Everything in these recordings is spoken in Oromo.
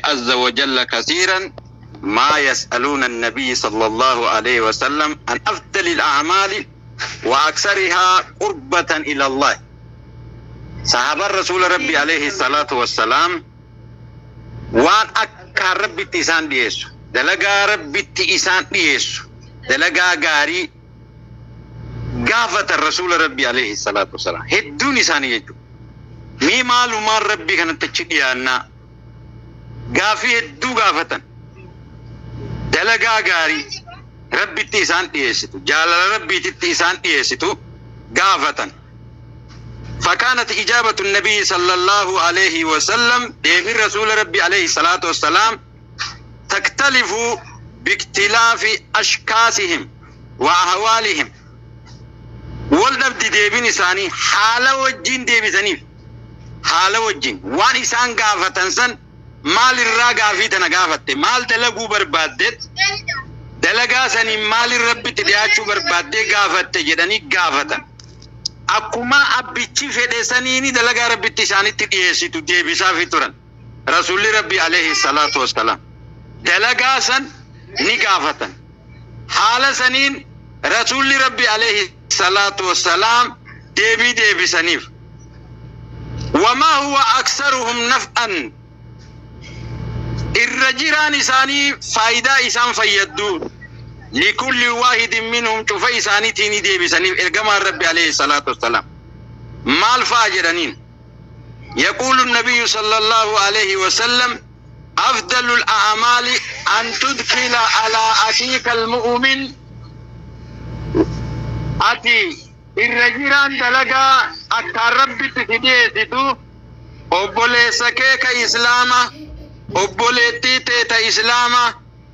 عز وجل كثيرا ما يسألون النبي صلى الله عليه وسلم عن أفضل الأعمال وأكثرها قربة إلى الله. صحابة الرسول ربي عليه الصلاة والسلام waan akkaan Rabbitti isaan dhiyeessu, dalagaa Rabbitti isaan dhiyeessu, dalagaa gaarii gaafatan Rasuula Rabbi alayhi salaatu wasalaam hedduun isaanii jechuudha. Mee maalumaan Rabbii kanatti achi dhiyaannaa gaafii hedduu gaafatan, dalagaa gaarii Rabbitti isaan dhiyeessitu, jaalala Rabbiititti isaan dhiyeessitu gaafatan. فكانت إجابة النبي صلى الله عليه وسلم، ديبي رسول ربي عليه الصلاة والسلام، تختلف باختلاف أشخاصهم وأحوالهم. Wal dhabdi deebiin isaanii haala wajjin deebisaniif, haala wajjin waan isaan gaafatan san, maal irraa gaafii tana gaafatte, maal dalaguu barbaaddet, dalagaa saniin maalin Rabbitti dhiyaachuu barbaaddee gaafatte jedhanii gaafatan. Akkuma abbichi fedhe saniini dalagaa Rabbitti isaanitti dhiyeessitu deebisaafi turan. Rasuulli Rabbi alayhi salaatu wassalaam dalagaa san ni gaafatan. Haala saniin Rasuulli Rabbi alayhi salaatu wassalaam deebii deebisaniif. وما هو أكثرهم نفعا, irra jiraan isaanii faayidaa isaan fayyaddu, لكل واحد منهم, cufa isaaniitiin ni deebisaniif ergamaan Rabbi alayhi salaatu wassalaam. Maal fa'a jedhaniin? يقول النبي صلى الله عليه وسلم: أفضل الأعمال أن تدخل على أخيك المؤمن. Ati irra jiraan dalagaa akkaan Rabbitti si dhiyeessitu obboleessa kee ka Islaama, obboleettii tee ta Islaama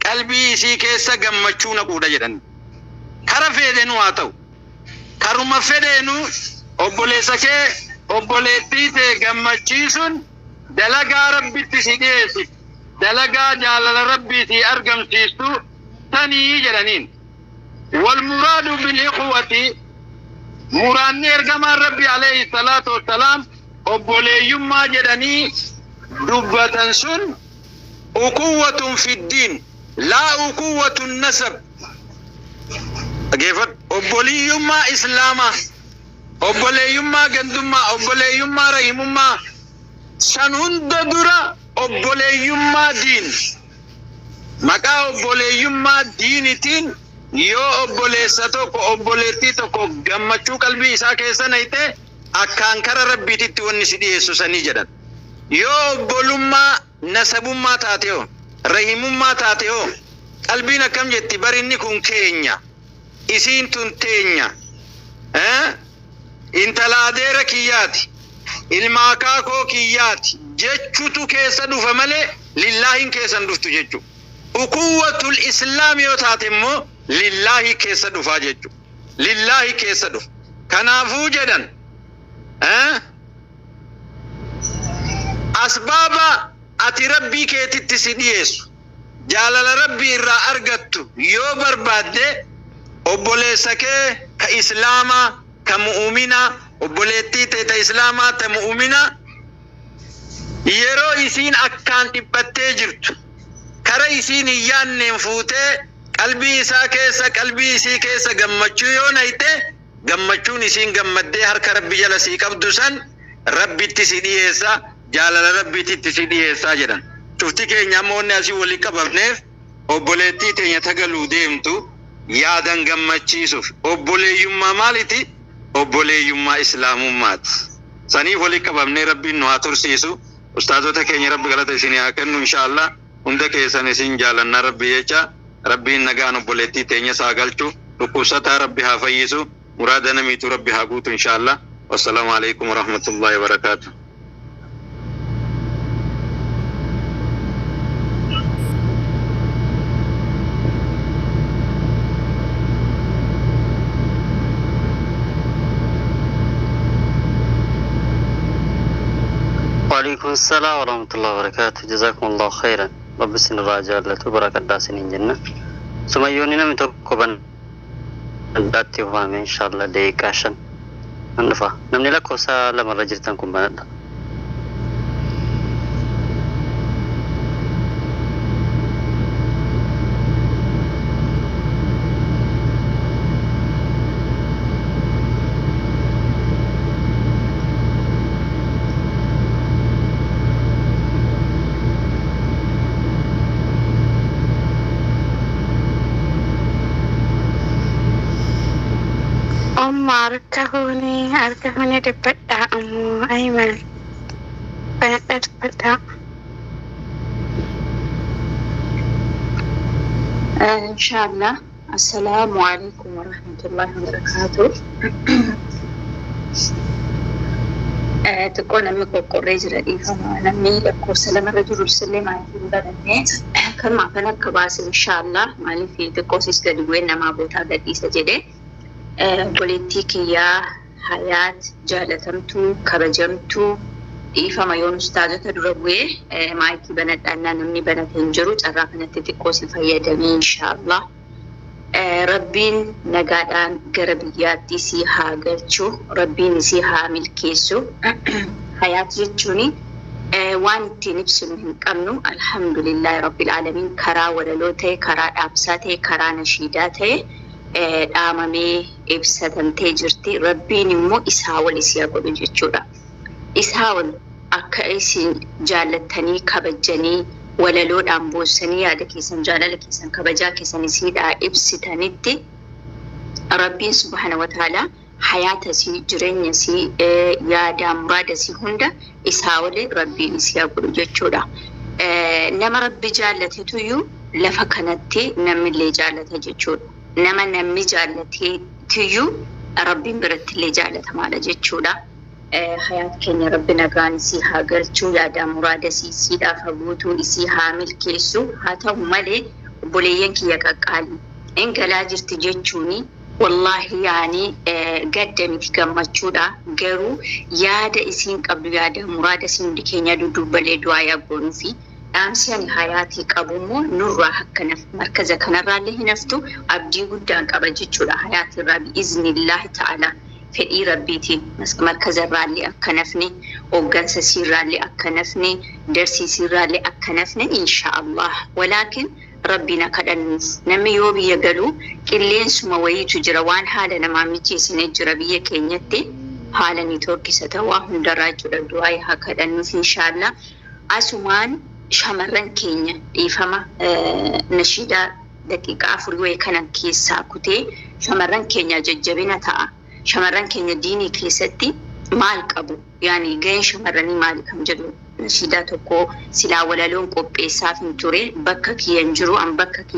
qalbii isii keessa gammachuu naquudha jedhan. Kara feedenu haa ta'u, karuma fedheenu obboleessa kee, obboleettii tee gammachiisuun dalagaa Rabbitti si dhiyeessitu, dalagaa jaalala Rabbii si argamsiistu sanii jedhaniin. والمراد بالإخوة, muraanni ergamaan Rabbi alayhi salaatu wassalaam obboleeyyummaa jedhanii dubbatan sun أخوة في الدين لا أخوة النسب. Dhageeffadhu, obboleeyyummaa Islaamaa, obboleeyyummaa gandummaa, obboleeyyummaa rahimummaa san hunda dura obboleeyyummaa diin. Maqaa obboleeyyummaa diinitiin yoo obboleessa tokko, obboleettii tokko gammachuu qalbii isaa keessa nayte, akkaan kara Rabbiititti wanni si dhiyeessu sanii jedhan. Yoo obbolummaa nasabummaa taate hoo, rahimummaa taate hoo, qalbiin akkam jetti? Barinni kun keenya, isiin tun teenya, intala adeera kiyyaati, ilma akaakoo kiyyaati jechutu keessa dhufa malee lillaahiin keessan dhuftu jechu. أخوة الإسلام yoo taate immoo lillaahi keessa dhufaa jechu, lillaahi keessa dhufa. Kanaafuu jedhan, asbaaba ati Rabbii keetitti si dhiyeessu, jaalala Rabbii irraa argattu yoo barbaadde, obboleessa kee ka Islaamaa, ka mu'uminaa, obboleettii tee ta Islaamaa, ta mu'uminaa, yeroo isiin akkaan dhiphattee jirtu kara isiin hin yaanneen fuutee qalbii isaa keessa, qalbii isii keessa gammachuu yoo nayte, gammachuun isiin gammaddee harka Rabbi jala sii qabdu san Rabbitti si dhiyeessa, jaalala Rabbiititti si dhiyeessaa jedhan. Cufti keenya amma wanni asii walii qabamneef obboleettii teenya tagaluu deemtu yaadan gammachiisuuf. Obboleeyyummaa maaliti? Obboleeyyummaa Islaamummaati. Saniif walii qabamnee. Rabbiin nu haa tursiisu. Ustaazota keenya Rabbi galata isinii haa kennu inshaallah. Hunda keessan isin jaalannaa Rabbi jecha. Rabbiin nagaan obboleettii teenya isaa galchu, dhukkubsataa Rabbi haa fayyisu, muraada namiitu Rabbi haa guutu inshaallah. والسلام عليكم ورحمة الله وبركاته. وعليكم السلام ورحمة الله وبركاته. جزاكم الله خيرا. Rabbi isin irraa jaallatu, barakadhaa isiniin jenna. Sumayyoonni namni tokko banadhaatti waame inshallah daqiiqaa 5 nan dhufa. Namni lakkoofsa lamarra jirtan kun banadha. Amma harka fuunee dubbadhaa ammoo Ayman. Banadhaa dubbadhaa. Inshallah. Assalamu alaikum warahmatullahi wabarakatuh. Xiqqoo namni qoqqorree jira, dhiifama. Namni lakkoofsa lamarra jiru illee maatii hin bananne kanuma kan akka baase inshallah, maaliif xiqqoo sis gadi bu'ee namaa bootaa gadhiisa jedhe. Obboleettii kiyyaa Hayaat, jaalatamtuu, kabajamtuu, dhiifama yoon ustaazota dura bu'ee maayikii banadhaannaa namni banate hin jiru, carraa kanatti xiqqoo si fayyadamee inshallah. Rabbiin nagaadhaan gara biyyaatti isii haa galchu. Rabbiin isii haa milkeessu. Hayaat jechuun waan ittiin ibsinu hin qabnu. Alhamdulillahi Rabbil Aalamiin, karaa walaloo ta'e, karaa dhaamsaa ta'e, karaa nashiidaa ta'e dhaamamee ibsatamtee jirti. Rabbiin immoo isaa wal isii haa godhu jechuudha. Isaa ol akka isin jaallattanii, kabajanii, walaloodhaan boossanii, yaada keessan, jaalala keessan, kabajaa keessan isiidhaa ibsitanitti, Rabbiin subhaana wa ta'ala hayaata isii, jireenya isii, yaadaa muraada isii hunda isaa olee Rabbiin isii haa godhu jechuudha. Nama Rabbi jaallatetuyyuu lafa kanatti namni jaallata jechuudha. Nama namni jaallatetuyyuu Rabbiin biratti illee jaallatamaadha jechuudha. Hayaat keenya Rabbi nagaan isii haa galchuu, yaadaa muraada isii isiidhaaf haa guutuu, isii haa milkeessu. Haa ta'u malee, obboleeyyan kiyya qaqqaalii, in galaa jirti jechuuni wallaahi yaani gadda miti, gammachuudha. Garuu yaada isiin qabdu, yaada muraada isiin, hundi keenya dudduubbalee du'aa yaa goonuufi. Dhaamsi ani Hayaatii qabu immoo nurraa akkanaf markaza kanarraallee hin haftu, abdii guddaan qaba jechuudha. Hayaatirraa bi'iznillaahi ta'ala, fedhii Rabbiitiin markaza irraallee akka nafne, hooggansa siirraallee akka nafne, darsii siirraallee akka nafne insha Allah. Walaakin Rabbiin akka kadhannuuf, namni yoo biyya galu qilleensuma wayiitu jira, waan haala namaa mijeessine jira biyya keenyatti, haala niitoorkisa ta'u waa hundarraa jechuudha. Du'aa haa kadhannuuf insha Allah. Asumaan shamarran keenya, dhiifama, nashiidaa daqiiqaa 4 wayii kanan keessaa kutee shamarran keenya jajjabina ta'a. Shamarran keenya diinii keessatti maal qabu? Yaani gaheen shamarranii maali kan jedhu nashiidaa tokko silaa walaloon qopheessaaf hin ture, bakka kiyyan jiru an bakka